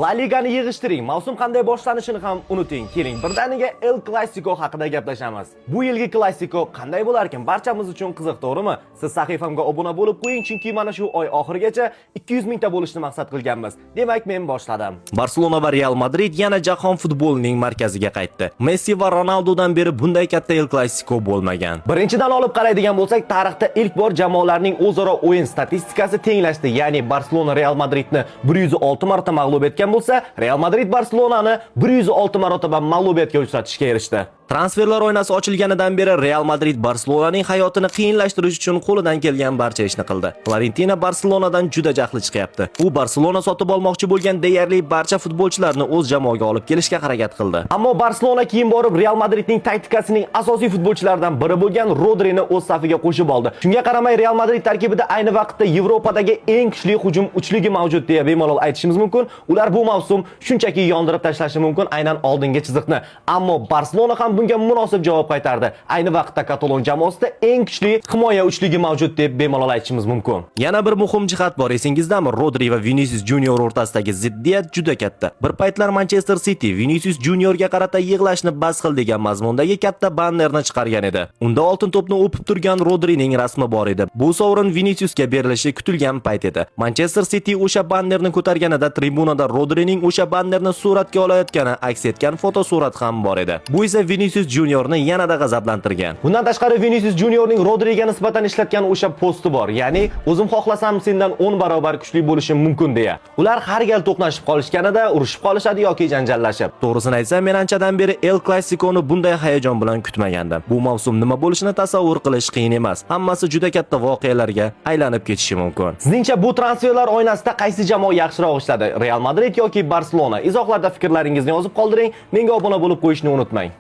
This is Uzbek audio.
La Ligani yig'ishtiring, mavsum qanday boshlanishini ham unuting. Keling, birdaniga El Clasico haqida gaplashamiz. Bu yilgi Clasico qanday bo'larkan? Barchamiz uchun qiziq, to'g'rimi? Siz sahifamga obuna bo'lib qo'ying, chunki mana shu oy oxirigacha 200 mingta bo'lishni maqsad qilganmiz. Demak, men boshladim. Barselona va Real Madrid yana jahon futbolining markaziga qaytdi. Messi va Ronaldodan beri bunday katta El Clasico bo'lmagan. Birinchidan olib qaraydigan bo'lsak, tarixda ilk bor jamoalarning o'zaro o'yin statistikasi tenglashdi. Ya'ni Barselona Real Madridni 106 marta mag'lub etgan bo'lsa, Real Madrid Barselonani 106 marotaba mag'lubiyatga uchratishga erishdi. Transferlar oynasi ochilganidan beri Real Madrid Barselonaning hayotini qiyinlashtirish uchun qo'lidan kelgan barcha ishni qildi. Florentino Barselonadan juda jahli chiqyapti. U Barselona sotib olmoqchi bo'lgan deyarli barcha futbolchilarni o'z jamoaga olib kelishga harakat qildi. Ammo Barselona keyin borib Real Madridning taktikasining asosiy futbolchilaridan biri bo'lgan Rodrini o'z safiga qo'shib oldi. Shunga qaramay, Real Madrid tarkibida ayni vaqtda Yevropadagi eng kuchli hujum uchligi mavjud deya bemalol aytishimiz mumkin. Ular bu mavsum shunchaki yondirib tashlashi mumkin aynan oldingi chiziqni. Ammo Barselona ham bunga munosib javob qaytardi. Ayni vaqtda katalon jamoasida eng kuchli himoya uchligi mavjud deb bemalol aytishimiz mumkin. Yana bir muhim jihat bor, esingizdami? Rodri va Vinicius Junior o'rtasidagi ziddiyat juda katta. Bir paytlar Manchester City Vinicius Juniorga qarata "Yig'lashni bas qil" degan mazmundagi katta bannerni chiqargan edi. Unda oltin to'pni o'pib turgan Rodrining rasmi bor edi. Bu sovrin Viniciusga berilishi kutilgan payt edi. Manchester City o'sha bannerni ko'targanida tribunada Rodrining o'sha bannerni suratga olayotgani aks etgan fotosurat ham bor edi. Bu esa Vinicius Juniorni yanada g'azablantirgan. Bundan tashqari, Vinicius Juniorning Rodriga nisbatan ishlatgan o'sha posti bor. Ya'ni "O'zim xohlasam, sendan 10 barobar kuchli bo'lishim mumkin" deya. Ular har gal to'qnashib qolishganida urushib qolishadi yoki janjallashib. To'g'risini aytsam, men anchadan beri El Clasico'ni bunday hayajon bilan kutmagandim. Bu mavsum nima bo'lishini tasavvur qilish qiyin emas. Hammasi juda katta voqealarga aylanib ketishi mumkin. Sizningcha, bu transferlar oynasida qaysi jamoa yaxshiroq ishladi? Real Madrid yoki Barselona? Izohlarda fikrlaringizni yozib qoldiring. Menga obuna bo'lib qo'yishni unutmang.